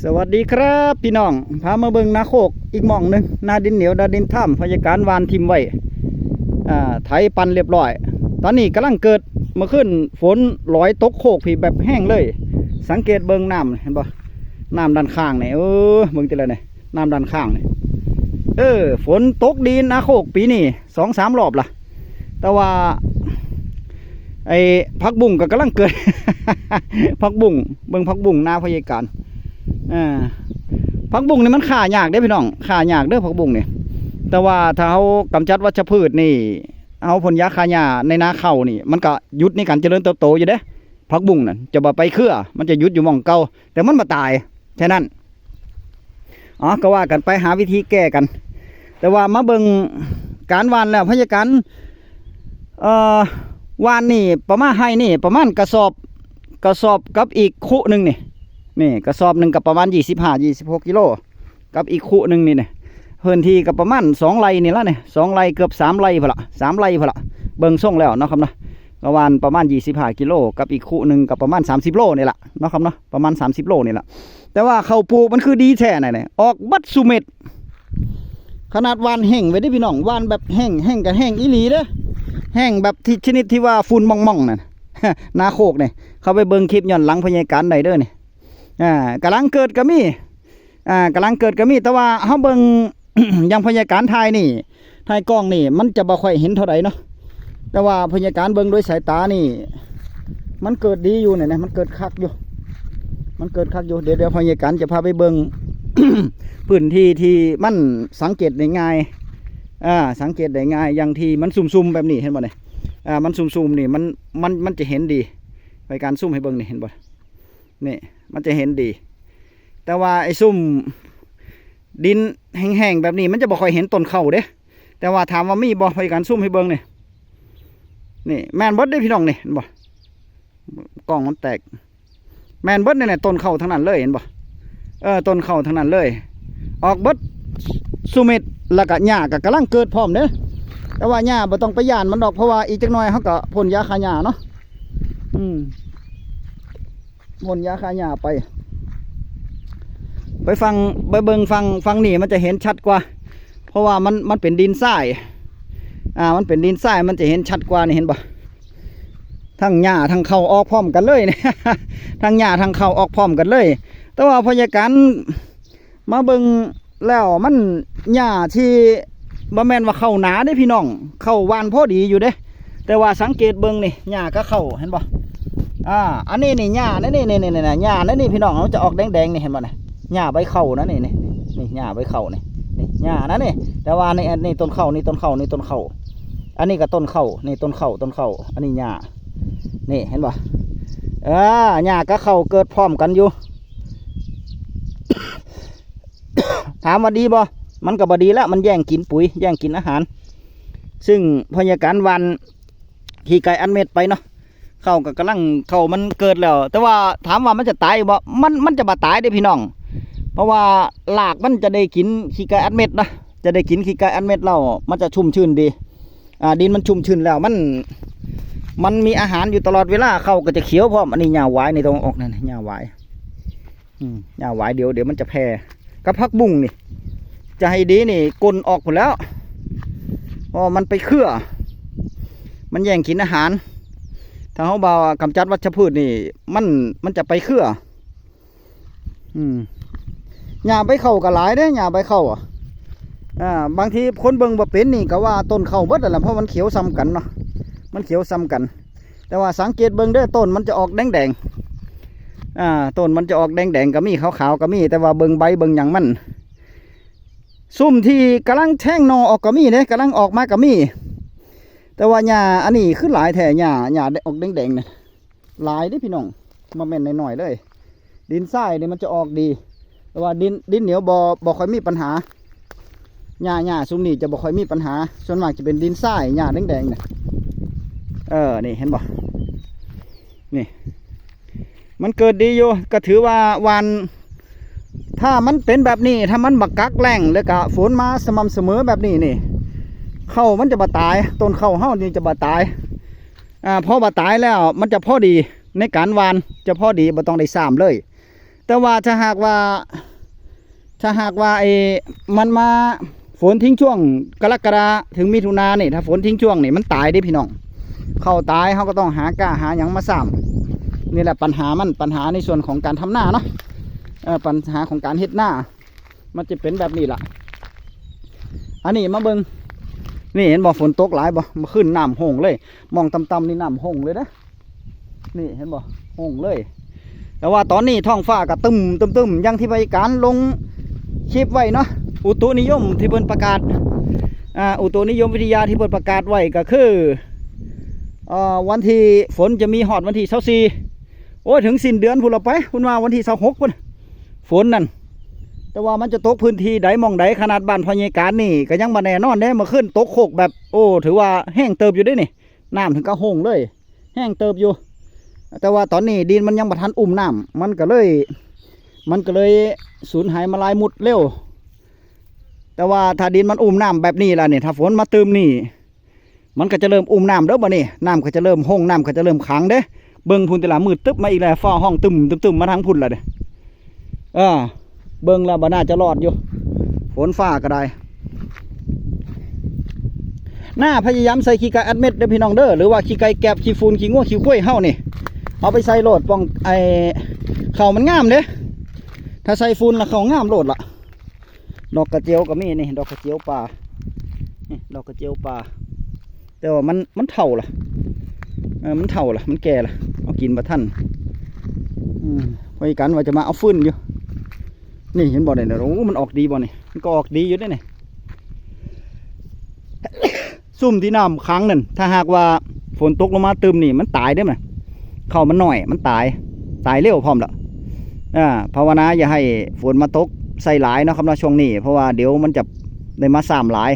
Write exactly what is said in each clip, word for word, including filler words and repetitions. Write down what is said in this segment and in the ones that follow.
สวัสดีครับพี่น้อง พามาเบิ่งนาโคกอีกหม่องหนึ่ง นาดินเหนียว นาดินถ้ำ พยากรณ์หว่านถิ่มไว้ อ่า ไถปั่นเรียบร้อย ตอนนี้กำลังเกิด เมื่อคืนฝนลอยตกโคกพี่แบบแห้งเลย สังเกตเบิ่งน้ำ เห็นบ่ น้ำด้านข้างนี่ เออ เบิ่งติละนี่ น้ำด้านข้างนี่ เออ ฝนตกดีนาโคกปีนี้ สองสามรอบละ แต่ว่า ไอ้ผักบุ้งก็กำลังเกิด ผักบุ้ง เบิ่งผักบุ้งนาพยากรณ์ อ่า ผักบุ้งนี่มันฆ่ายากเด้พี่น้อง ฆ่ายากเด้อผักบุ้งนี่ แต่ว่าถ้าเฮากำจัดวัชพืชนี่ เฮาพ่นยาฆ่าหญ้าในนาข้าวนี่ มันก็หยุดในการเจริญเติบโตอยู่เด้ ผักบุ้งนั่น จะบ่ไปเครือ มันจะหยุดอยู่หม่องเก่า แต่มันบ่ตาย แค่นั้น อ๋อ ก็ว่ากันไป หาวิธีแก้กัน แต่ว่ามาเบิ่งการหว่านแล้ว พยากรณ์ เอ่อ หว่านนี่ประมาณ ไฮ่นี่ประมาณกระสอบ กระสอบกับอีกคุหนึ่งนี่ นี่กระสอบหนึ่งก็ประมาณยี่สิบห้า ยี่สิบหกกิโล กับอีกคุหนึ่งนี่เนี่ย พื้นที่ก็ประมาณสองไร่นี่ละเนี่ย สองไร่เกือบสามไร่พุ้นละ สามไร่พุ้นละ เบิ่งทรงแล้วเนาะครับเนาะ ก็หว่านประมาณยี่สิบห้ากิโล กับอีกคุหนึ่งก็ประมาณสามสิบโลนี่ละเนาะครับเนาะ ประมาณสามสิบโลนี่ละ แต่ว่าข้าวปลูกมันคือดีแท้น่ะเนี่ย ออกเบิดซุเม็ด ขนาดหว่านแห้งไว้เด้อพี่น้อง หว่านแบบแห้ง แห้งก็แห้งอีหลีเด้อ แห้งแบบที่ชนิดที่ว่าฝุ่นหม่องๆนั่น นาโคกนี่ เข้าไปเบิ่งคลิปย้อนหลังพยากรณ์ได้เด้อนี่ อ่า กำลังเกิดก็มี อ่า กำลังเกิดก็มี แต่ว่าเฮาเบิ่ง อย่างพยากรณ์ถ่ายนี่ ถ่ายกล้องนี่ มันจะบ่ค่อยเห็นเท่าใดเนาะ แต่ว่าพยากรณ์เบิ่งด้วยสายตานี่ มันเกิดดีอยู่เนี่ยนะ มันเกิดคักอยู่ มันเกิดคักอยู่ เดี๋ยว เดี๋ยวพยากรณ์จะพาไปเบิ่ง พื้นที่ที่มันสังเกตได้ง่าย อ่า สังเกตได้ง่าย อย่างที่มันซุ่มๆแบบนี้ เห็นบ่เนี่ย อ่า มันซุ่มๆนี่ มัน มัน มันจะเห็นดี พยากรณ์ซูมให้เบิ่งนี่ เห็นบ่ นี่ มันจะเห็นดี แต่ว่าไอ้ซุ่มดินแห้งๆแบบนี้ มันจะบ่ค่อยเห็นต้นข้าวเด้ แต่ว่าถามว่ามีบ่ พยากรณ์ซูมให้เบิ่งนี่ นี่ แม่นเบิดเด้พี่น้องนี่ เห็นบ่ กล้องมันแตก แม่นเบิดนี่แหละ ต้นข้าวทั้งนั้นเลย เห็นบ่ เออ ต้นข้าวทั้งนั้นเลย ออกเบิดซุเม็ด แล้วก็หญ้าก็กำลังเกิดพร้อมเด้ แต่ว่าหญ้าบ่ต้องไปย้านมันดอก เพราะว่าอีกจักหน่อยเฮาก็พ่นยาฆ่าหญ้าเนาะ อืม พ่นยาฆ่าหญ้าไป ไปฟัง ไปเบิ่งฟัง ฟังนี่มันจะเห็นชัดกว่า เพราะว่ามัน มันเป็นดินทราย อ่า มันเป็นดินทราย มันจะเห็นชัดกว่านี่ เห็นบ่ ทั้งหญ้าทั้งข้าวออกพร้อมกันเลยนี่ ทั้งหญ้าทั้งข้าวออกพร้อมกันเลย แต่ว่าพยากรณ์มาเบิ่งแล้วมันหญ้าที่บ่แม่นว่าข้าวหนาเด้พี่น้อง ข้าวหว่านพอดีอยู่เด้ แต่ว่าสังเกตเบิ่งนี่ หญ้ากับข้าว เห็นบ่ อ่า อันนี้นี่หญ้านะนี่ นี่ นี่ นี่นะ หญ้านะนี่พี่น้อง มันจะออกแดงๆนี่ เห็นบ่นะ หญ้าใบข้าวนะนี่ นี่ นี่หญ้าใบข้าวนี่ นี่หญ้านะนี่ แต่ว่านี่ อันนี้ต้นข้าว นี่ต้นข้าว นี่ต้นข้าว อันนี้ก็ต้นข้าว นี่ต้นข้าว ต้นข้าว อันนี้หญ้า นี่เห็นบ่ เออ หญ้ากับข้าวเกิดพร้อมกันอยู่ ถามว่าดีบ่ มันก็บ่ดีแล้ว มันแย่งกินปุ๋ย แย่งกินอาหาร ซึ่งพยากรณ์หว่านขี้ไก่อัดเม็ดไปเนาะ ข้าวก็กำลัง ข้าวมันเกิดแล้ว แต่ว่าถามว่ามันจะตายบ่ มัน มันจะบ่ตายเด้พี่น้อง เพราะว่ารากมันจะได้กินขี้ไก่อัดเม็ดนะ จะได้กินขี้ไก่อัดเม็ดแล้ว มันจะชุ่มชื้นดี อ่า ดินมันชุ่มชื้นแล้ว มัน มันมีอาหารอยู่ตลอดเวลา ข้าวก็จะเขียวพร้อม อันนี้หญ้าหวายนี่ต้องออกนั่น หญ้าหวาย อืม หญ้าหวายเดี๋ยว เดี๋ยวมันจะแพร่ กับผักบุ้งนี่ จะให้ดีนี่ ก้นออกพุ้นแล้ว เพราะมันไปเครือ มันแย่งกินอาหาร ถ้าเฮาบ่กำจัดวัชพืชนี่ มัน มันจะไปเครือ อืม หญ้าใบข้าวก็หลายเด้ หญ้าใบข้าวอะ อ่า บางทีคนเบิ่งบ่เป็นนี่ก็ว่าต้นข้าวเบิดนั่นแหละ เพราะมันเขียวส่ำกันเนาะ มันเขียวส่ำกัน แต่ว่าสังเกตเบิ่งเด้อ ต้นมันจะออกแดงๆ อ่า ต้นมันจะออกแดงๆก็มี ขาวๆก็มี แต่ว่าเบิ่งใบเบิ่งหยังมัน ซุมที่กำลังแทงหน่อออกก็มีเด้ กำลังออกมาก็มี แต่ว่าหญ้าอันนี้คือหลายแท้ หญ้า หญ้าออกแดงๆเนี่ย หลายเด้พี่น้อง บ่แม่นน้อยๆเลย ดินทรายนี่มันจะออกดี แต่ว่าดิน ดินเหนียวบ่ บ่ค่อยมีปัญหา หญ้า หญ้าซุมนี้จะบ่ค่อยมีปัญหา ส่วนมากจะเป็นดินทราย หญ้าแดงๆเนี่ย เออ นี่เห็นบ่ นี่ มันเกิดดีอยู่ ก็ถือว่าหว่าน ถ้ามันเป็นแบบนี้ ถ้ามันบ่กักแล้ง แล้วก็ฝนมาสม่ำเสมอแบบนี้นี่ ข้าวมันจะบ่ตาย ต้นข้าวเฮานี่จะบ่ตาย อ่า พอบ่ตายแล้ว มันจะพอดีในการหว่าน จะพอดี บ่ต้องได้ซ้ำเลย แต่ว่าถ้าหากว่า ถ้าหากว่าไอ้มันมาฝนทิ้งช่วงกรกฎาถึงมิถุนาเนี่ย ถ้าฝนทิ้งช่วงเนี่ยมันตายเด้พี่น้อง เข้าตาย เขาก็ต้องหาก้าหาหยังมาซ้ำ นี่แหละปัญหามัน ปัญหาในส่วนของการทำนาเนาะ เออ ปัญหาของการเฮ็ดนา มันจะเป็นแบบนี้ล่ะ อันนี้มาเบิ่ง นี่เห็นบ่ ฝนตกหลายบ่ มาขึ้นน้ำห้งเลย มองต่ำๆนี่น้ำห้งเลยนะ นี่เห็นบ่ ห้งเลย แต่ว่าตอนนี้ท้องฟ้าก็ตึมตึมตึมอย่างที่พยากรณ์ลงคลิปไว้เนาะ อุตุนิยมที่เพิ่นประกาศ อ่า อุตุนิยมวิทยาที่เพิ่นประกาศไว้ก็คือ เอ่อ วันที่ฝนจะมีฮอดวันที่ซาวสี่ โอ้ย ถึงสิ้นเดือนพุ้นละไป พุ้นว่าวันที่ซาวหกพุ้น ฝนนั่น แต่ว่ามันจะตกพื้นที่ใดหม่องใด ขนาดบ้านพยากรณ์นี่ก็ยังบ่แน่นอนเด้ เมื่อคืนตกโคกแบบ โอ้ ถือว่าแฮงเติบอยู่เด้นี่ น้ำถึงกับห้งเลย แฮงเติบอยู่ แต่ว่าตอนนี้ดินมันยังบ่ทันอุ้มน้ำ มันก็เลย มันก็เลยสูญหายมาหลายมุดเร็ว แต่ว่าถ้าดินมันอุ้มน้ำแบบนี้ล่ะนี่ ถ้าฝนมาตึมนี่ มันก็จะเริ่มอุ้มน้ำเด้อบัดนี้ น้ำก็จะเริ่มห้ง น้ำก็จะเริ่มขังเด้ เบิ่งพุ้นติล่ะ มืดตึ๊บมาอีกแล้ว ฟ้าห้องตึมตึมตึมมาทางพุ้นละเด้ เออ เบิ่งแล้วบ่น่าจะรอดอยู่ ฝนฟ้าก็ได้ นาพยายามใส่ขี้ไก่อัดเม็ดเด้อพี่น้องเด้อ หรือว่าขี้ไก่แกบ ขี้ฝุ่น ขี้งัว ขี้ควายเฮานี่ เอาไปใส่โลด ป้อง ไอ้ เข้ามันงามเด้ ถ้าใส่ฝุ่นแล้วเข้างามโลดล่ะ ดอกกระเจียวก็มีนี่ ดอกกระเจียวป่า นี่ ดอกกระเจียวป่า แต่ว่ามัน มันเฒ่าล่ะ เออ มันเฒ่าล่ะ มันแก่ล่ะ เอากินบ่ทัน อืม พยากรณ์ว่าจะมาเอาฟืนอยู่ นี่เห็นบ่เนี่ย โอ้ มันออกดีบ่นี่ มันก็ออกดีอยู่เด้นี่ ซุมที่น้ำขังนั่น ถ้าหากว่าฝนตกลงมาตึมนี่ มันตายเด้มัน เข้ามันน้อย มันตาย ตายเร็วพร้อมละ อ่า ภาวนาอย่าให้ฝนมาตกใส่หลายเนาะครับเนาะ ช่วงนี้ เพราะว่าเดี๋ยวมันจะได้มาซ้ำหลาย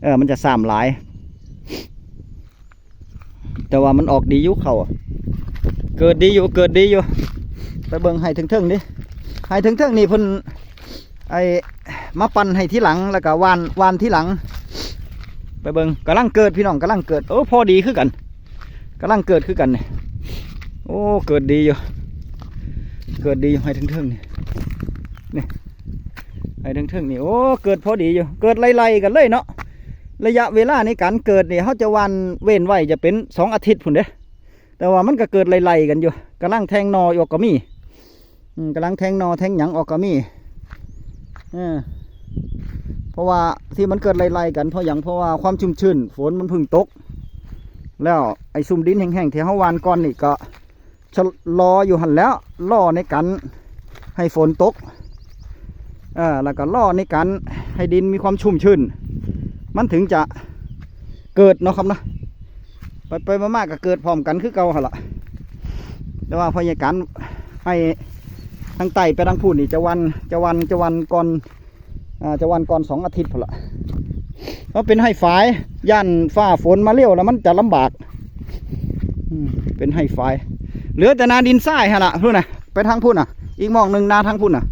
เออ มันจะซ้ำหลาย แต่ว่ามันออกดีอยู่ เข้าอะ เกิดดีอยู่ เกิดดีอยู่ ไปเบิ่งไฮ่เทิงๆดิ ไฮ่เทิงๆนี่เพิ่น ไอ้ มาปั่นไฮ่ทีหลัง แล้วก็หว่าน หว่านทีหลัง ไปเบิ่ง กำลังเกิดพี่น้อง กำลังเกิด โอ้ พอดีคือกัน กำลังเกิดคือกันนี่ โอ้ เกิดดีอยู่ เกิดดีอยู่ ไฮ่เทิงๆนี่ นี่ ไฮ่เทิงๆนี่ โอ้ เกิดพอดีอยู่ เกิดไล่ๆกันเลยเนาะ ระยะเวลาในการเกิดนี่ เขาจะหว่านเว้นไว้จะเป็นสองอาทิตย์พุ้นเด้ แต่ว่ามันก็เกิดไล่ๆกันอยู่ กำลังแทงหน่อออกก็มี อืม กำลังแทงหน่อแทงหยังออกก็มี เออ เพราะว่าที่มันเกิดไล่ๆกัน เพราะหยัง เพราะว่าความชุ่มชื้น ฝนมันเพิ่งตก แล้วไอ้ซุมดินแห้งๆที่เขาหว่านก่อนนี่ก็ ชะลออยู่หั่นแหล้ว รอในการให้ฝนตก เอ่อ แล้วก็รอในการให้ดินมีความชุ่มชื้น มันถึงจะเกิดเนาะครับเนาะ ไปไปมาๆก็เกิดพร้อมกันคือเก่าหั่นล่ะ แต่ว่าพยากรณ์ให้ทางใต้ไปทางพุ้นนี่จะหว่าน จะหว่าน จะหว่านก่อน อ่า จะหว่านก่อนสองอาทิตย์พุ้นล่ะ เพราะเป็นไฮ่ฝาย ย่านฟ้าฝนมาเร็วแล้วมันจะลำบาก อืม เป็นไฮ่ฝาย เหลือแต่นาดินทรายหั่นล่ะพุ้นน่ะ ไปทางพุ้นน่ะ อีกหม่องหนึ่งนาทางพุ้นน่ะ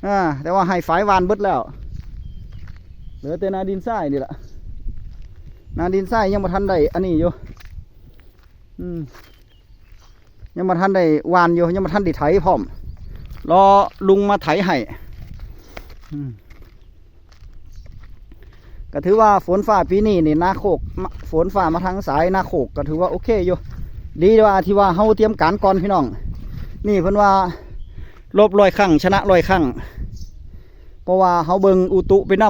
อ่า แต่ว่าไฮ่ฝายหว่านเบิดแล้ว เหลือแต่นาดินทรายนี่ล่ะ นาดินทรายยังบ่ทันได้อันนี้อยู่ อืม ยังบ่ทันได้หว่านอยู่ ยังบ่ทันได้ไถพร้อม รอลุงมาไถให้ อืม ก็ถือว่าฝนฟ้าปีนี้นี่นาโคก มะ ฝนฟ้ามาทางสายนาโคกก็ถือว่าโอเคอยู่ ดีว่าที่ว่าเฮาเตรียมการก่อนพี่น้อง นี่เพิ่นว่าลบร้อยครั้ง ชนะร้อยครั้ง เพราะว่าเฮาเบิ่งอุตุไปน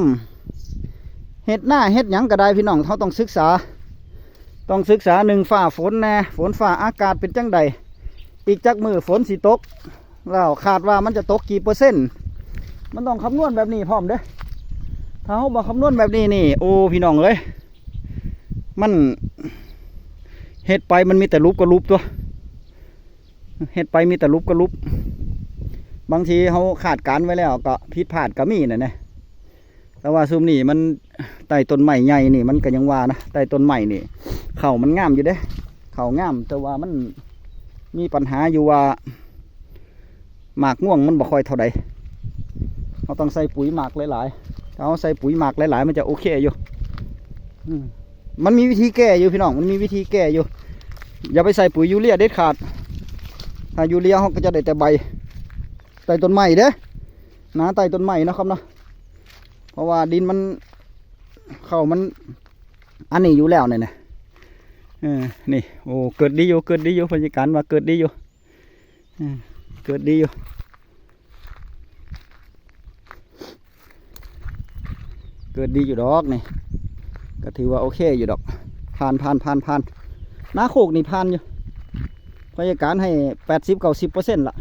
ำ เฮ็ดนาเฮ็ดหยังก็ได้พี่น้อง เฮาต้องศึกษา ต้องศึกษาหนึ่งฟ้าฝนแน่ ฝนฟ้าอากาศเป็นจั่งใด อีกจักมื้อฝนสิตก แล้วคาดว่ามันจะตกกี่เปอร์เซ็นต์ มันต้องคำนวณแบบนี้พร้อมเด้ ถ้าเฮาบ่คำนวณแบบนี้นี่ โอ้ พี่น้องเอ้ย มัน เฮ็ดไปมันมีแต่หลุบกับหลุบตั๊ว เฮ็ดไปมีแต่หลุบกับหลุบ บางทีเฮาคาดการณ์ไว้แล้วก็ผิดพลาดก็มีนั่นแหละ แต่ว่าซุมนี้มันใต้ต้นไม้ใหญ่นี่ มันก็ยังว่านะ ใต้ต้นไม้นี่ เข้ามันงามอยู่เด้ เข้างาม แต่ว่ามันมีปัญหาอยู่ว่า หมากง่วงมันบ่ค่อยเท่าใด เฮาต้องใส่ปุ๋ยหมากหลายๆ ถ้าเฮาใส่ปุ๋ยหมากหลายๆ มันจะโอเคอยู่ อืม มันมีวิธีแก้อยู่พี่น้อง มันมีวิธีแก้อยู่ อย่าไปใส่ปุ๋ยยูเรียเด็ดขาด ถ้ายูเรียเฮาก็จะได้แต่ใบ ใต้ต้นไม้เด้ นาใต้ต้นไม้เนาะครับเนาะ เพราะว่าดินมัน เข้ามัน อันนี้อยู่แล้วเนี่ยนะ เออ นี่ โอ้ เกิดดีอยู่ เกิดดีอยู่ พยากรณ์ว่าเกิดดีอยู่ เออ เกิดดีอยู่ เกิดดีอยู่ดอกนี่ ก็ถือว่าโอเคอยู่ดอก ผ่าน ผ่าน ผ่าน ผ่าน นาโคกนี่ผ่านอยู่ พยากรณ์ให้แปดสิบ เก้าสิบเปอร์เซ็นต์ ละ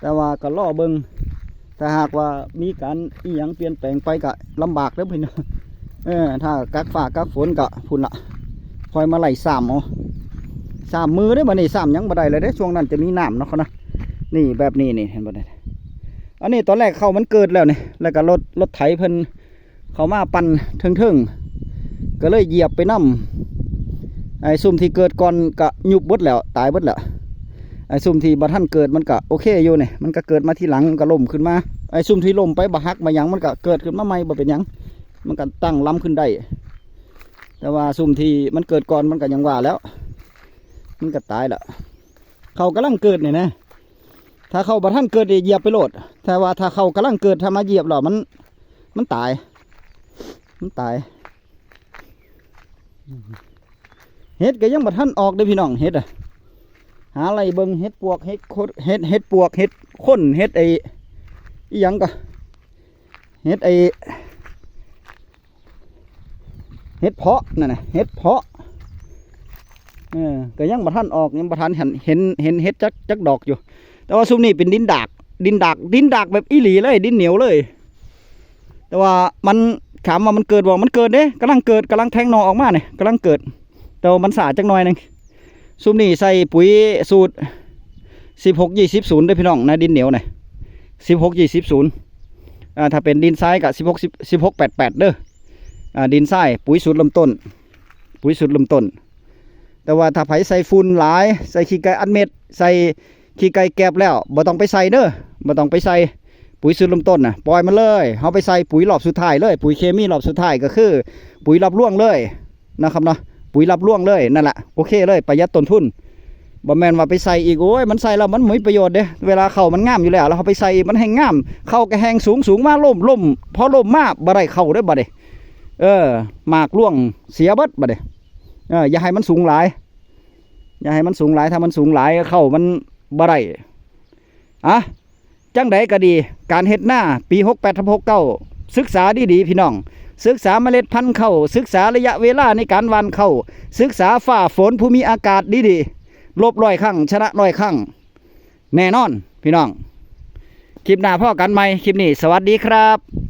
แต่ว่าก็รอเบิ่ง ถ้าหากว่ามีการอีหยังเปลี่ยนแปลงไปก็ลำบากเด้อพี่น้อง เออ ถ้ากักฟ้ากักฝนก็พุ้นละ ค่อยมาไล่ซ้ำเอา ซ้ำมือเด้อ บัดนี้ซ้ำหยังบ่ได้เลยเด้อ ช่วงนั้นจะมีน้ำเนาะเขานะ นี่แบบนี้นี่ เห็นบ่เนี่ย อันนี้ตอนแรกเข้ามันเกิดแล้วนี่ แล้วก็รถ รถไถเพิ่นเข้ามาปั่นเทิงๆ ก็เลยเหยียบไปนำ ไอ้ซุมที่เกิดก่อนก็ยุบเบิดแล้ว ตายเบิดแล้ว ไอ้ซุมที่บ่ทันเกิดมันก็โอเคอยู่นี่ มันก็เกิดมาทีหลัง มันก็ล้มขึ้นมา ไอ้ซุมที่ล้มไปบ่หักบ่หยัง มันก็เกิดขึ้นมาใหม่ บ่เป็นหยัง มันก็ตั้งลำขึ้นได้ แต่ว่าซุมที่มันเกิดก่อนมันก็ยังว่าแล้ว มันก็ตายละ เขากำลังเกิดนี่นะ ถ้าเขาบ่ทันเกิดนี่เหยียบไปโลด แต่ว่าถ้าเขากำลังเกิด ถ้ามาเหยียบแล้วมัน มันตาย มันตาย เห็ดก็ยังบ่ทันออกเด้อพี่น้อง เห็ดอะ หาไล่เบิ่ง เห็ดปวก เห็ดโคด เห็ด เห็ดปวก เห็ดข้น เห็ดไอ้ อีหยังก็ เห็ดไอ้ เห็ดเพาะนั่นน่ะ เห็ดเพาะ เออ ก็ยังบ่ทันออก ยังบ่ทันเห็น เห็น เห็นเห็ดจัก จักดอกอยู่ แต่ว่าซุมนี้เป็นดินดาก ดินดาก ดินดากแบบอีหลีเลย ดินเหนียวเลย แต่ว่ามัน ถามว่ามันเกิดบ่ มันเกิดเด้ กำลังเกิด กำลังแทงหน่อออกมาเนี่ย กำลังเกิด แต่ว่ามันช้าจักหน่อยหนึ่ง ซุมนี้ใส่ปุ๋ยสูตร สิบหก ยี่สิบ ศูนย์ เด้อพี่น้อง นะ ดินเหนียวเนี่ย สิบหก ยี่สิบ ศูนย์ อ่า ถ้าเป็นดินทรายก็ สิบหก สิบ สิบหก แปด แปด เด้อ อ่า ดินทราย ปุ๋ยสูตรเริ่มต้น ปุ๋ยสูตรเริ่มต้น แต่ว่าถ้าไผใส่ฝุ่นหลาย ใส่ขี้ไก่อัดเม็ด ใส่ขี้ไก่แกลบแล้ว บ่ต้องไปใส่เด้อ บ่ต้องไปใส่ ปุ๋ยสูตรเริ่มต้นน่ะ ปล่อยมันเลย เฮาไปใส่ปุ๋ยรอบสุดท้ายเลย ปุ๋ยเคมีรอบสุดท้ายก็คือ ปุ๋ยรับรวงเลยนะครับเนาะ ปุ๋ยรับรวงเลย นั่นแหละ โอเคเลย ประหยัดต้นทุน บ่แม่นว่าไปใส่อีก โอ้ย มันใส่แล้วมันบ่มีประโยชน์เด้ เวลาเข้ามันงามอยู่แล้ว แล้วเฮาไปใส่อีก มันแฮ่งงาม เข้าก็แฮ่งสูง สูงมาล้ม ล้ม พอล้มมาบ่ได้เข้าเด้อบัดนี้ เออ หมากร่วงเสียเบิดบัดนี้ เออ อย่าให้มันสูงหลาย อย่าให้มันสูงหลาย ถ้ามันสูงหลายเข้ามันบ่ได้ อ่ะ จังใดก็ดี การเฮ็ดนาปี หกแปดทับหกเก้า ศึกษาดีๆ พี่น้อง ศึกษาเมล็ดพันธุ์ข้าว ศึกษาระยะเวลาในการหว่านข้าว ศึกษาฟ้าฝนภูมิอากาศดีๆ ลบร้อยครั้ง ชนะร้อยครั้ง แน่นอน พี่น้อง คลิปหน้าพ้อกันใหม่ คลิปนี้ สวัสดีครับ